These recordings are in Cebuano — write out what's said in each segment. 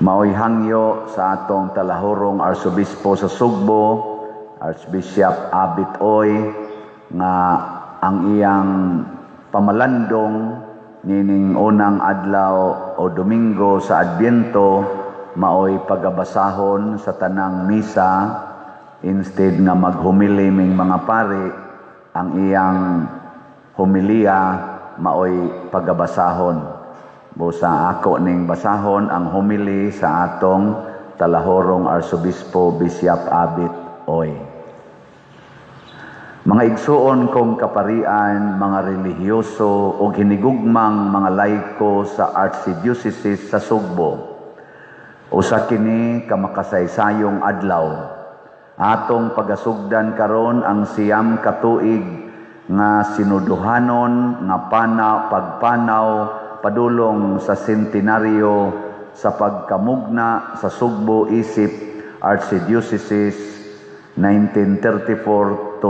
Maoy hangyo sa atong talahorong Arsobispo sa Sugbo, Archbishop Abit Oy, nga ang iyang pamalandong nining unang adlaw o Domingo sa Adbyento maoy pagabasahon sa tanang misa. Instead nga maghumili ming mga pari, ang iyang homilia maoy pagabasahon. Busa ako ning basahon ang homily sa atong talahorong Arsobispo Bishop Abit Oy. Mga igsuon kong kaparian, mga relihiyoso o hinigugmang mga laiko sa Archdiocese sa Sugbo. Usa kini ka makasaysayong adlaw. Atong pagasugdan karon ang 9 ka tuig nga sinuduhanon nga pagpanaw padulong sa sentenaryo sa pagkamugna sa Sugbo isip Archdiocese 1934 to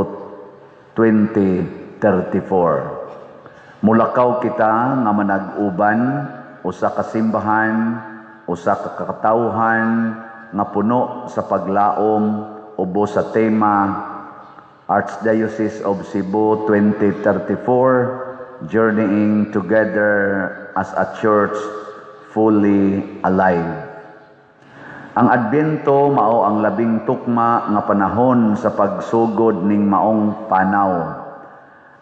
2034. Mulakaw kita nga manag-uban, usa ka simbahan, usa ka katawhan nga puno sa paglaom ubos sa tema Archdiocese of Cebu 2034, Journeying Together as a Church Fully Alive. Ang Adbyento mao ang labing tukma nga panahon sa pagsugod ning maong panaw.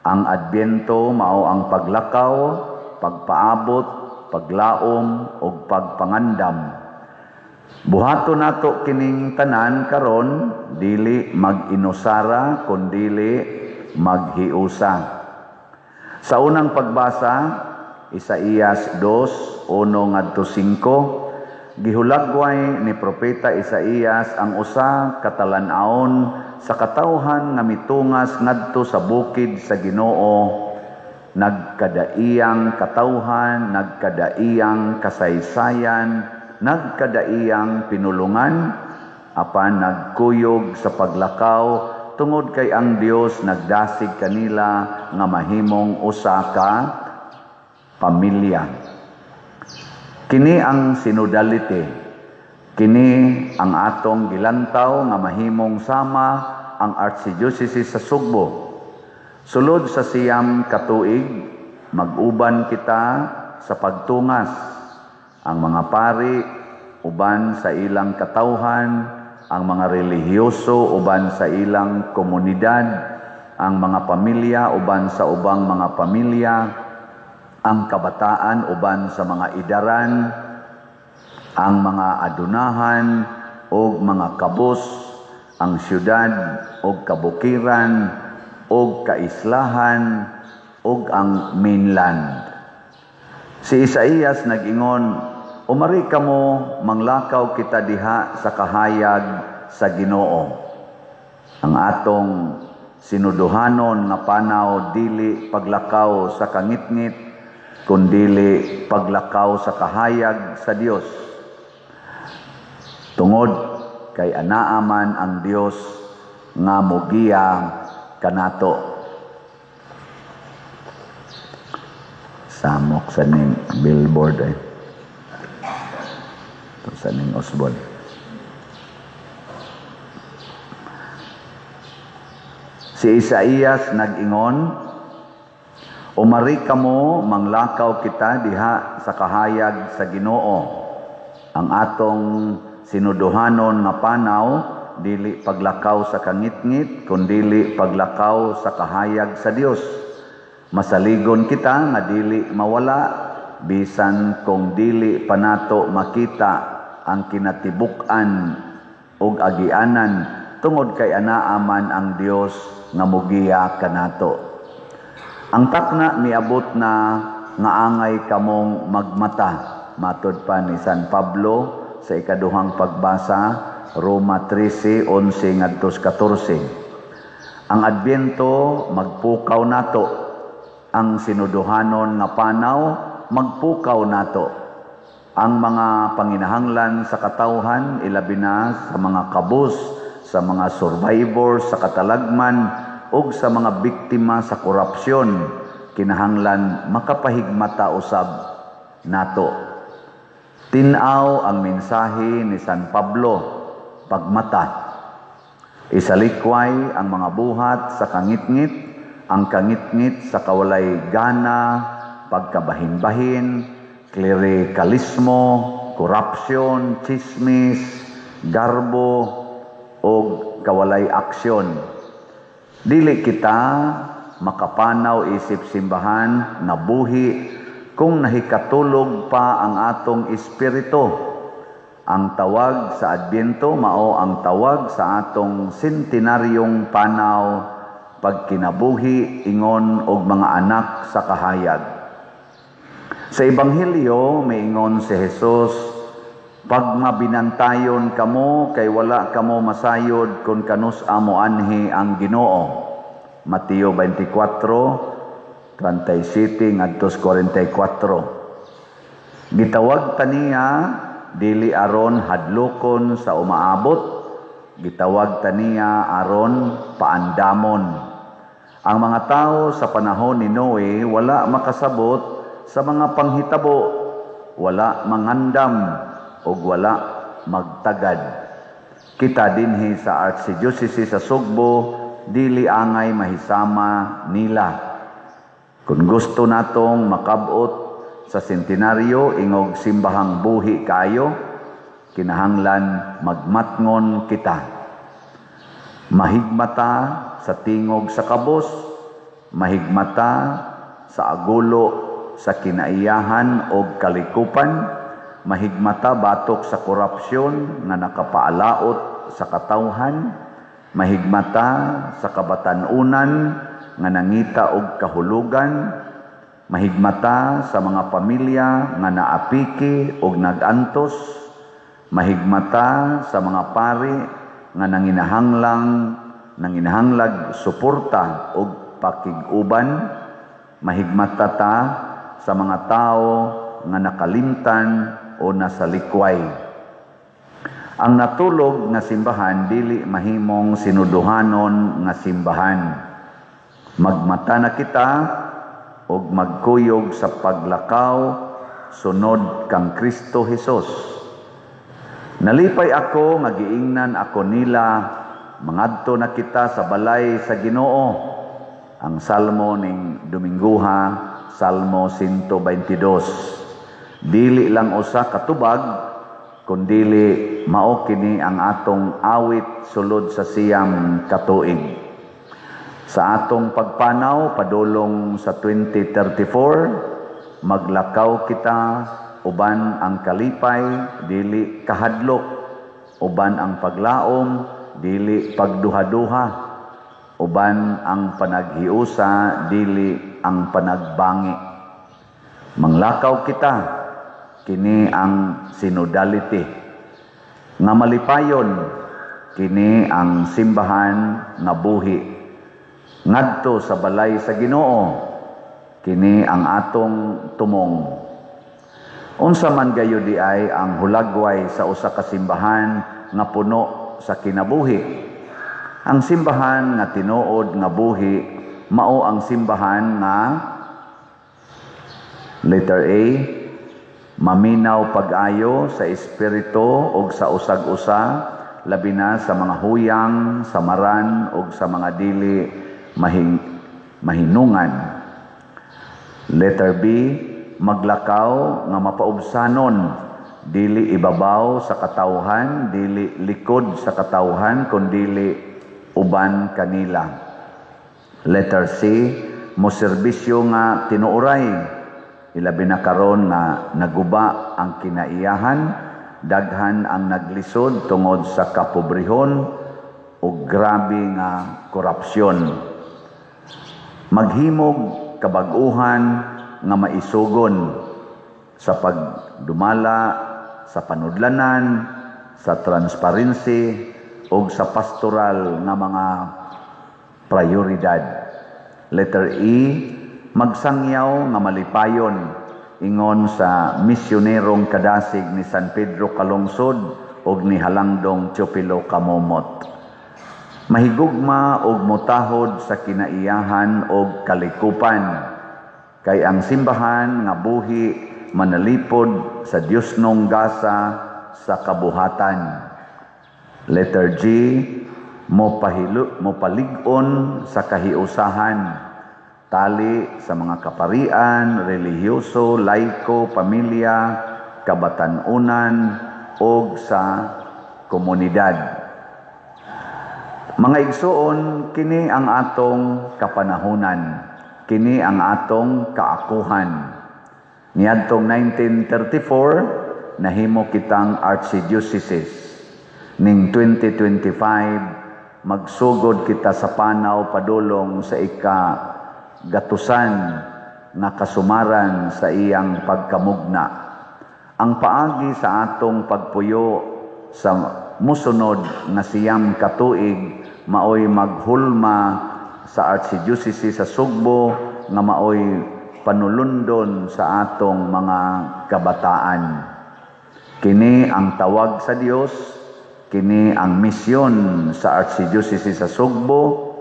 Ang Adbyento mao ang paglakaw, pagpaabot, paglaom ug pagpangandam. Buhaton nato kining tanan karon, dili mag-inusara kundili maghiusa. Sa unang pagbasa, Isaías 2:1 ngadto 5, gihulagway ni Propeta Isaías ang usa ka talan-awon sa katawhan nga mitungas ngadto sa bukid sa Ginoo, nagkadaiyang katawhan, nagkadaiyang kasaysayan, nagkadaiyang pinulungan, apan nagkuyog sa paglakaw tungod kay ang Dios nagdasig kanila nga mahimong usa ka pamilya. Kini ang sinodality. Kini ang atong gilantaw nga mahimong sama ang Archdiocese sa Sugbo. Sulod sa 9 ka tuig, mag-uban kita sa pagtungas. Ang mga pari uban sa ilang katawhan, ang mga relihiyoso uban sa ilang komunidad, ang mga pamilya uban sa ubang mga pamilya, ang kabataan uban sa mga idaran, ang mga adunahan ug mga kabus, ang syudad ug kabukiran ug kaislahan ug ang mainland. Si Isaías nag-ingon, "Umari kamo, manglakaw kita diha sa kahayag sa Ginoo." Ang atong sinuduhanon nga panaw dili paglakaw sa kangitngit, kundili paglakaw sa kahayag sa Dios. Tungod kay anaa man ang Dios nga mogiya kanato. Samok sa ning billboard eh. Ito sa ning Osborne. Si Isaías nag-ingon, "Umari kamo, manglakaw kita diha sa kahayag sa Ginoo." Ang atong sinuduhanon nga panaw dili paglakaw sa kangitngit, kundili paglakaw sa kahayag sa Dios. Masaligon kita nga dili mawala bisan kung dili panato makita ang kinatibuk-an ug agianan tungod kay anaa man ang Dios nga mogiya kanato. Ang takna miabot na nga angay kamong magmata, matod pa ni San Pablo sa ikaduhang pagbasa, Roma 13:11 ngadto 14. Ang Adbyento magpukaw nato, ang sinuduhanon nga panaw magpukaw nato. Ang mga panginahanglan sa katawhan, ilabi na sa mga kabus, sa mga survivors sa katalagman ug sa mga biktima sa korupsyon, kinahanglan makapahigmata usab nato. Tin-aw ang mensahe ni San Pablo, pagmata. Isalikway ang mga buhat sa kangitngit, ang kangitngit sa kawalay gana, pagkabahin-bahin, klerikalismo, korupsyon, chismis, garbo, o kawalay aksyon. Dili kita makapanaw isip simbahan nga buhi kung nahikatulog pa ang atong espiritu. Ang tawag sa Adbyento mao ang tawag sa atong sentenaryong panaw pagkinabuhi ingon og mga anak sa kahayag. Sa Ebanghelyo miingon si Jesus, "Pagmabinantayon kamo kay wala kamo masayod kung kanus-a moanhi ang Ginoo." Mateo 24, 37 ngadto 44. Gitawag ta niya dili aron hadlokon sa umaabot, gitawag ta niya aron paandamon. Ang mga tao sa panahon ni Noe wala makasabot sa mga panghitabo, wala mangandam ug wala magtagad. Kita dinhi sa Archdiocese sa Sugbo dili angay mahisama nila. Kung gusto natong makabot sa sentenaryo ingog simbahang buhi kayo, kinahanglan magmatngon kita. Mahigmata sa tingog sa kabos, mahigmata sa agulo sa kinaiyahan og kalikupan, mahigmata batok sa korupsyon nga nakapaalaot sa katawhan, mahigmata sa kabatan-unan nga nangita og kahulugan, mahigmata sa mga pamilya nga naapiki og nagantos, mahigmata sa mga pari nga nanginahanglag suporta og pakig-uban, mahigmata ta sa mga tao nga nakalimtan o nasalikway. Ang natulog nga simbahan dili mahimong sinuduhanon nga simbahan. Magmata na kita og magkuyog sa paglakaw sunod kang Kristo Hesus. Nalipay ako nga giingnan ako nila, mangadto na kita sa balay sa Ginoo. Ang salmo ning Domingguha, Salmo 122. Dili lang usa ka tubag, kundili mao kini ang atong awit sulod sa 9 ka tuig. Sa atong pagpanaw padulong sa 2034, maglakaw kita uban ang kalipay, dili kahadlok, uban ang paglaom, dili pagduha-duha, uban ang panaghiusa, dili ang panagbangi. Manglakaw kita, kini ang synodality. Nga malipayon, kini ang simbahan nga buhi. Ngadto sa balay sa Ginoo, kini ang atong tumong. Unsa man gayud di ay ang hulagway sa usa ka simbahan nga puno sa kinabuhi? Ang simbahan nga tinuod nga buhi mao ang simbahan nga letter A, maminaw pag-ayo sa espiritu og sa usag-usa, labi na sa mga huyang, samaran og sa mga dili mahinungan. Letter B, maglakaw nga mapaubsanon, dili ibabaw sa katawhan, dili likod sa katawhan, kundili uban kanila. Letter C, moserbisyo nga tinuoray, ilabi na karon nga naguba ang kinaiyahan, daghan ang naglisod tungod sa kapobrehon ug grabe nga korupsyon. Maghimog kabag-uhan nga maisugon sa pagdumala, sa panudlanan, sa transparency ug sa pastoral nga mga prioridad. Letter E, magsangyaw nga malipayon ingon sa misionerong kadasig ni San Pedro Calungsod ug ni Halangdong Teofilo Camomot. Mahigugma og motahod sa kinaiyahan og kalikupan, kay ang simbahan nga buhi manalipod sa Diosnong gasa sa kabuhatan. Letter G, mo pahilo, mo palig-on sa kahiusahan, tali sa mga kaparian, relihiyoso, laiko, pamilya, kabatan-unan ug sa komunidad. Mga igsuon, kini ang atong kapanahunan, kini ang atong kaakuhan. Niadtong 1934, nahimo kitang archdiocese. Ning 2025, magsugod kita sa panaw padulong sa ika gatusan nga kasumaran sa iyang pagkamugna. Ang paagi sa atong pagpuyo sa musunod nga 90 ka tuig maoy maghulma sa Archdiocese sa Sugbo nga maoy panulundon sa atong mga kabataan. Kini ang tawag sa Dios, kini ang misyon sa Archdiocese sa Sugbo,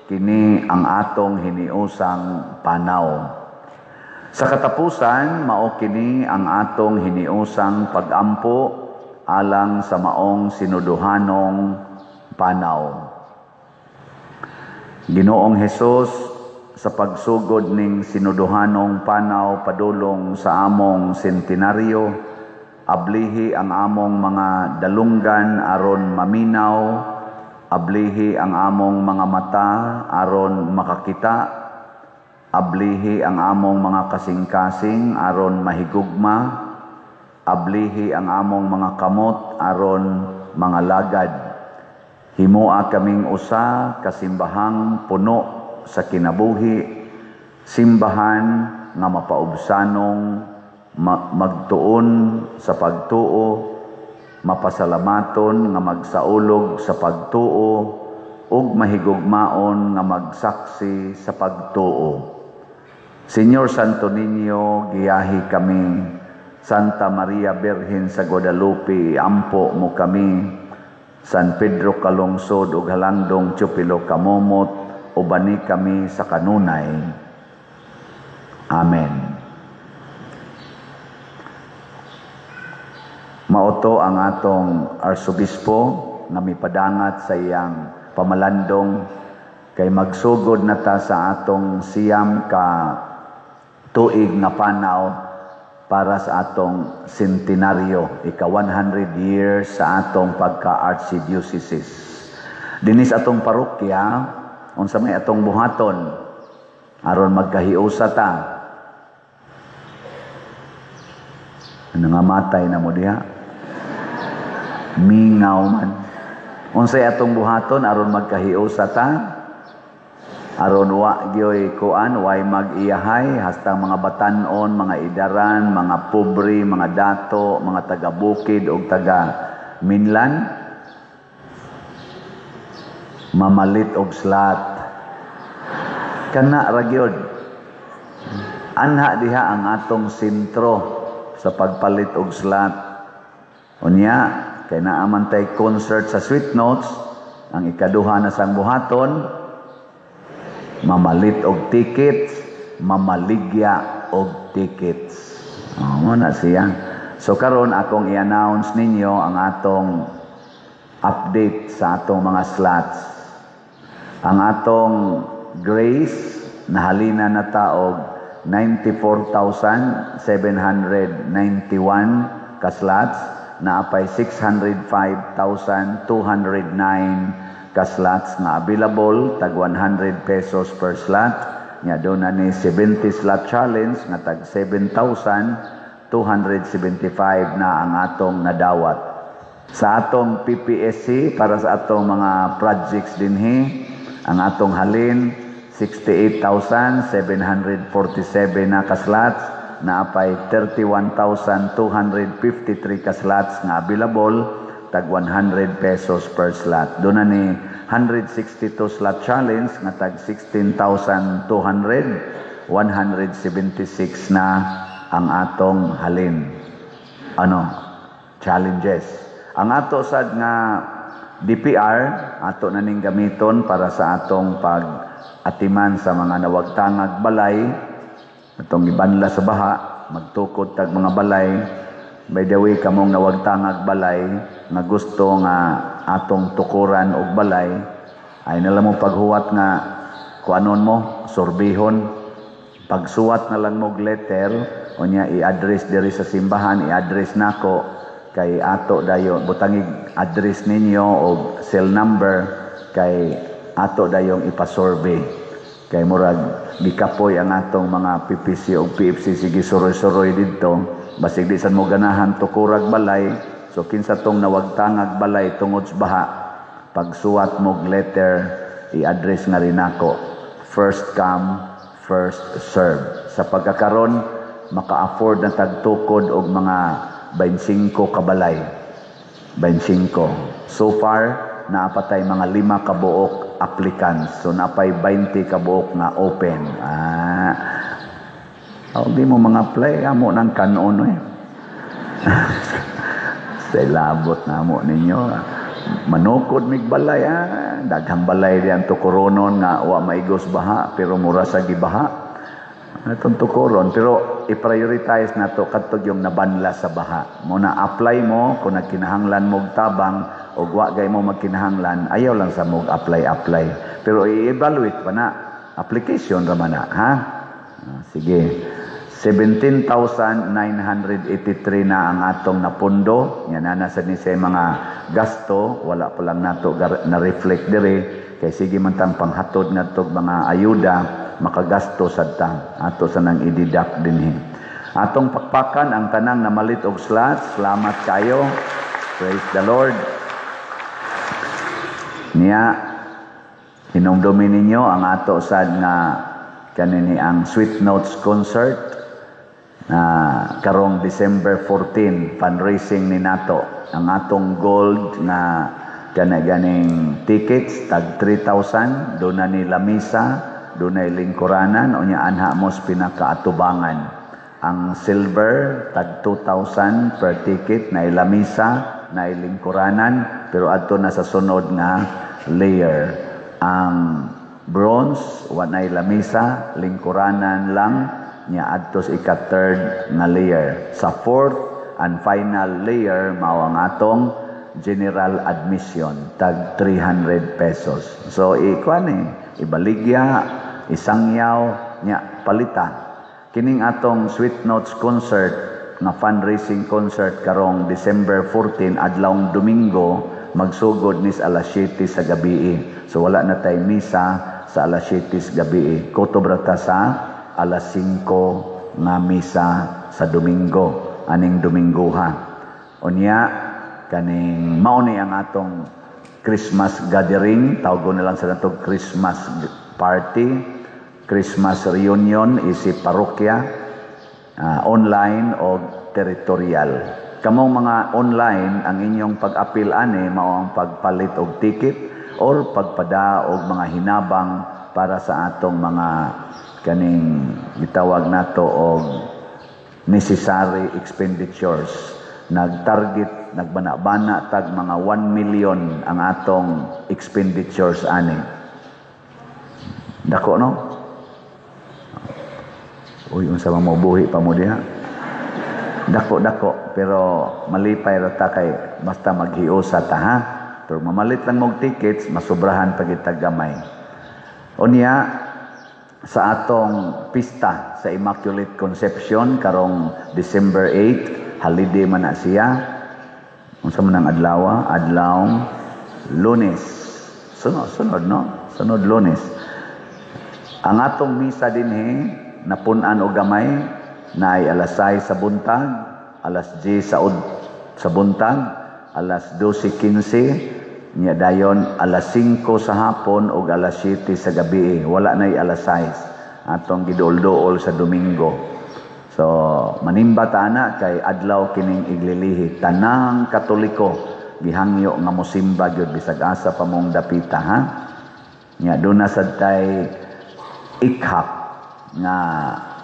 kini ang atong hiniusang panaw. Sa katapusan, mao kini ang atong hiniusang pagampo alang sa maong sinuduhanong panaw. Ginoong Hesus, sa pagsugod ning sinuduhanong panaw padulong sa among sentenaryo, ablihi ang among mga dalunggan aron maminaw, ablihi ang among mga mata aron makakita, ablihi ang among mga kasing-kasing aron mahigugma, ablihi ang among mga kamot aron mga lagad. Himoa kaming usa ka simbahang puno sa kinabuhi, simbahan nga mapaubsanong magtuon sa pagtuo, mapasalamaton nga magsaulog sa pagtuo, ug mahigugmaon nga magsaksi sa pagtuo. Señor Santo Niño, giyahi kami. Santa Maria Birhen sa Guadalupe, ampo mo kami. San Pedro Kalungsod ug Halangdong Teofilo Camomot, ubani kami sa kanunay. Amen. Maoto ang atong arsobispo nga mipadangat sa iyang pamalandong kay magsugod na ta sa atong 90 ka tuig nga panaw para sa atong sentenaryo, ika 100 years sa atong pagka-archdiocese. Dinis atong parokya, unsa may atong buhaton aron magkahiusa ta? Nangamatay na mo diha? Mingaw man. Unsay atong buhaton aron magkahiusa ta? Aron wa gyoy kuan, way mag-iyahay hasta mga batan-on, mga idaran, mga pobre, mga dato, mga taga-bukid og taga minlan, mamalit og slat. Kana ra gyud. Anha diha ang atong sentro sa pagpalit og slat. Unya kay naa man tay concert sa Sweet Notes, ang ikaduha na sang buhaton, mamalit og tickets, mamaligya og tickets. Oh, mo na siya. So karon akong i-announce ninyo ang atong update sa atong mga slots. Ang atong Grace nahalina na ta og 94,791 ka slots, naapay 605,209 ka slots nga available, tag 100 pesos per slot. Nya doon na ni 70 slot challenge nga tag 7,275 na ang atong nadawat. Sa atong PPSC para sa atong mga projects dinhi, ang atong halin 68,747 na ka slots, naapay 31,253 ka slots nga available, tag 100 pesos per slot. Doon na ni 162 slot challenge nga tag 16,200, 176 na ang atong halin. Ano? Challenges. Ang ato sad nga DPR, ato na ning gamiton para sa atong pag-atiman sa mga nawagtangag balay, atong ibanla sa baha, magtukod tag mga balay. By the way, kamong nawagtangag balay nga gusto nga atong tukuran og balay, ay nala mo paghuwat nga kuanon mo, surbihon. Pagsuwat na lang mo letter, unya i-address diri sa simbahan, i-address nako kay ato dayo butangig address ninyo o cell number kay ato dayong ipasurvey. Kay murag gikapoy ang atong mga PPC o PFC, sige suroy-suroy didto, basig di sad mo ganahan tukurag balay. So kinsa tong nawagtangag balay tungod sa baha, pagsuwat mo letter, i-address nga rin nako. First come, first serve. Sa pagkakaron, maka-afford na tagtukod og mga 25 ka balay, 25. So far, naapatay mga lima ka buok applicants, so napay 20 ka buok nga open. Ah, oh, di mo mga apply, amo nang kanon eh. Sa labot na mo ninyo, manukod mig balay. Ah, daghang balay diyan tukoronon nga wa maigos baha, pero mura sa gibaha atong tukoron. Pero i-prioritize nato kadto yung nabanla sa baha. Mo na apply mo kung nagkinahanglan mo tabang, o wa gay mo magkinahanglan, ayaw lang sa mo apply apply. Pero i-evaluate pa na, application ra man na, ha. Ah, sige, 17,983 na ang atong napundo. Yan na nasa ni sa mga gasto, wala pa lang nato na reflect dire kay sige man tang panghatod ngadto mga ayuda, makagasto sad ta, ato sa nang i-deduct dinhi. Atong pakpakan ang tanang namalit og slots. Salamat kayo. Praise the Lord. Niya, hinumdumi ninyo ang ato sad nga kanini, ang Sweet Notes Concert na karong December 14, fundraising ni nato. Ang atong gold nga kana ganing tickets tag 3,000, do na ni lamisa, do na lingkuranan, unya anha mo sa pinakaatubangan. Ang silver tag 2,000 per ticket, na lamisa, na lingkuranan, pero adto na sa sunod nga layer. Ang bronze, wa nay lamisa, lingkuranan lang nya, adto sa ika third nga layer. Sa fourth and final layer, mao ang atong general admission tag 300 pesos. So ikuan eh, ibaligya, isangyaw nya palita. Kining atong Sweet Notes Concert nga fundraising concert karong December 14, adlawng Domingo, magsugod nis alas 7 sa gabi. So wala na tay misa sa alas 7 sa gabi. Kutob ra ta sa alas 5 nga misa sa Domingo, aning Domingoha. Unya kaning mao ni ang atong Christmas gathering, tawgon na lang sa natong Christmas party, Christmas reunion isip parokya, online o territorial. Kamong mga online, ang inyong pag-apil ani mao ang pagpalit og ticket or pagpada og mga hinabang para sa atong mga kaning gitawag nato og necessary expenditures. Nag-target, nagbana-bana tag mga 1 million ang atong expenditures ani. Dako, no? Uy, unsa man mo, buhi pa mo diha? Dako dako, pero malipay ra ta kay basta maghiusa ta, ha. Pero mamalit lang mog tickets, masubrahan pa kita gamay. Unya sa atong pista sa Immaculate Conception karong December 8, holiday man na siya. Unsa man ang adlaw? Adlaw Lunes. Sunod, sunod, no? Sunod Lunes. Ang atong misa dinhi napun-an og gamay na ay alas 6 sa buntag, alas 10 sa buntag, alas 12:15 nya, dayon alas 5 sa hapon ug alas 7 sa gabi. Wala nay alas 6. Atong giduol-duol sa Domingo. So, manimba ta ana kay adlaw kining iglilihi. Tanang Katoliko gihangyo nga mosimba gyud bisag asa pa mong dapita, ha. Nya duna sad tay ikhak nga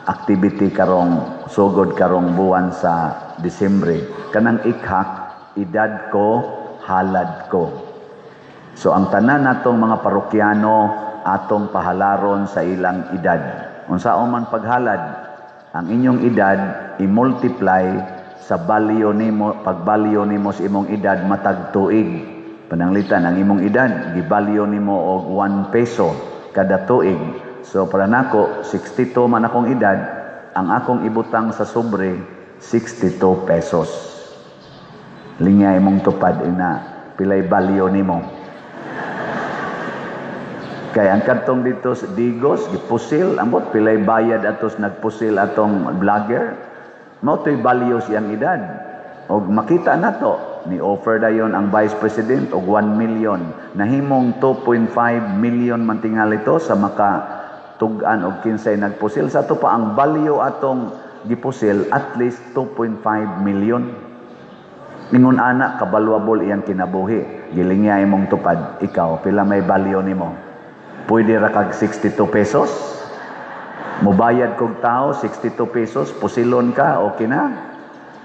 activity karong sugod karong buwan sa Disyembre. Kanang ikhak, edad ko, halad ko. So ang tanan natong mga parokyano, atong pahalaron sa ilang edad. Unsaon man paghalad? Ang inyong edad, i-multiply sa value nimo, pagbalyo nimo sa imong edad matag tuig. Pananglitan ang imong edad gibalyo nimo og 1 peso kada tuig. So para nako, 62 man akong edad, ang akong ibutang sa sobre 62 pesos. Linya imong tupad ina pilay balyo nimo. Kay ang kadtong dito sa Digos gipusil, ambot pilay bayad atos nagpusil atong vlogger. Mao to'y value siyang edad. Og makita nato ni offer dayon ang Vice President og 1 million. Nahimong 2.5 million man tingali to sa maka tug-an og kinsay nagpusil. Sa ato pa ang value atong gipusil at least 2.5 million. Ingon ana kabaluable iyang kinabuhi. Gilingya imong tupad, ikaw pila may value nimo? Pwede ra kag 62 pesos? Mubayad kog tao 62 pesos, pusilon ka, okay na?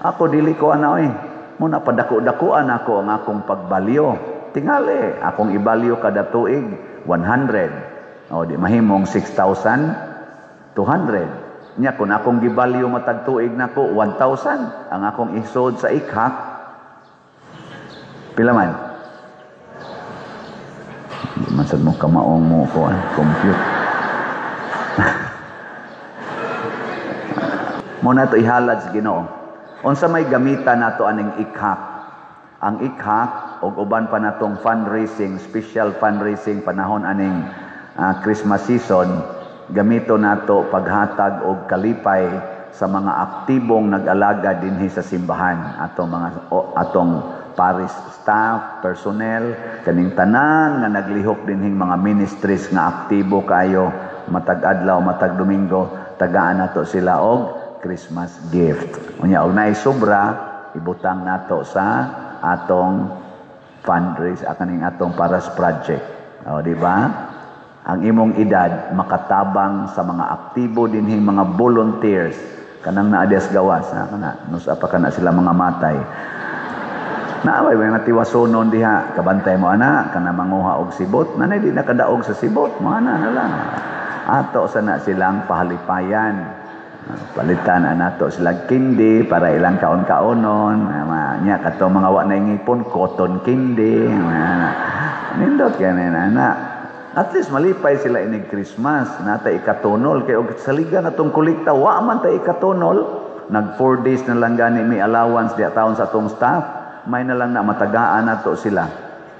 Ako dili ko ana oy. Muna padako-dakuan ako ang akong pagbalyo. Tingali, akong ibalyo kada tuig 100. O di mahimong 6,200. Nya kung akong gibalyo matag tuig nako 1,000, ang akong isod sa ikhak pila man? Di man sad mo kamaong mo ko compute. Mo na to ihalad sa Ginoo. Unsa may gamitan nato aning ikhak? Ang ikhak og uban pa natong fundraising, special fundraising panahon aning Christmas season, gamito nato paghatag og kalipay sa mga aktibong nag-alaga dinhi sa simbahan, atong mga atong parish staff, personnel, kaning tanan nga naglihok dinhing mga ministries nga aktibo kayo matag adlaw, matag Domingo, tagaan nato sila og Christmas gift. Unya og naay sobra, ibutang nato sa atong fundraise, kaning atong paras project. O, di ba? Ang imong edad makatabang sa mga aktibo dinhing mga volunteers kanang naadias gawas na kana nusa pa kana sila mga matay. Naaway may matiwasonon diha, kabantay mo ana kana manguha og sibot, nanay di nakadaog sa sibot, mo ana na lang. Ato sana silang pahalipayan. Palitan nato sila kindi para ilang kaon-kaonon. Nya kato mga wa na ngipon cotton candy. Nindot kani ana. At least malipay sila inig Christmas. Nata ikatunol kay og saligan atong kolekta wa man ta ikatunol. Nag 4 days na lang gani may allowance diha taon sa atong staff. May na lang na matagaan nato sila.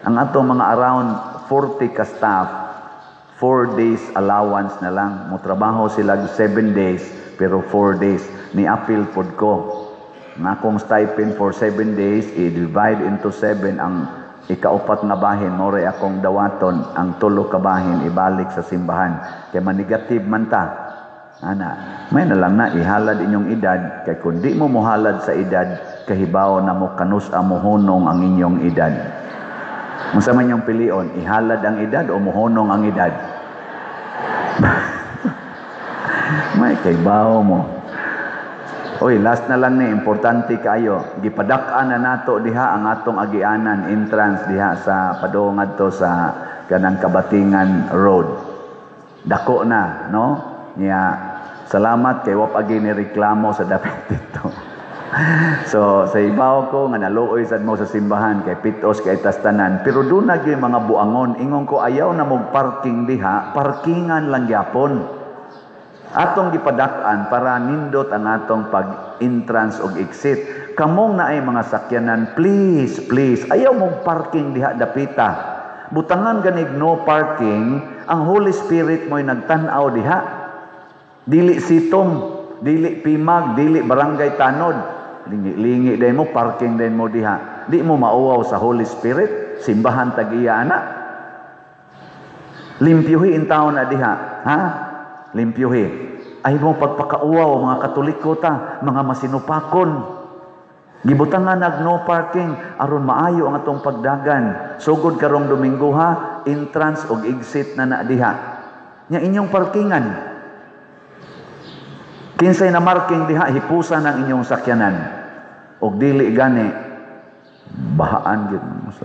Ang atong mga around 40 ka staff, 4 days allowance na lang. Motrabaho sila 7 days pero 4 days. Ni appeal pod ko. Ang akong stipend for 7 days, i-divide into 7 ang ikaupat nga bahin, more akong dawaton, ang tulo ka bahin ibalik sa simbahan. Kay manigative man ta. Ana, may na lang na ihalad inyong edad, kay kun di mo mohalad sa edad, kahibaw na mo kanus amohonong ang inyong edad. Unsa man inyong pilion, ihalad ang edad o mohonong ang edad? May kaybaw mo. Oy, last na lang ni, importante kayo. Gipadak-an na nato diha ang atong agianan entrance diha sa padung ngadto sa kanang Kabatingan Road. Dako na, no? Nya, salamat kay wa pa ni reklamo sa dapit dito. So, sa ibaw ko nga naluoy sad mo sa simbahan kay pitos kay tastanan, pero doon na gyud mga buangon. Ingon ko ayaw na mog parking diha, parkingan lang gyapon. Atong gipadak-an para nindot ang atong pag-entrance og exit. Kamong naay mga sakyanan, please, please, ayaw mong parking diha dapita. Butangan ganig no parking, ang Holy Spirit mo'y nagtan-aw diha. Dili sitom, dili pimag, dili barangay tanod. Lingi-lingi din mo, parking din mo diha. Di mo mauwaw sa Holy Spirit, simbahan tag-iya ana. Limpyuhi in taon na diha, ha? Limpyuhi. Ay mo pagpakauwaw mga Katoliko ta, mga masinupakon. Gibutangan nag no parking aron maayo ang atong pagdagan. Sugod karong Domingo ha, entrance og exit na na diha. Nya inyong parkingan. Kinsay na marking diha, hipusan ang inyong sakyanan. Og dili gani bahaan gyud mo sa.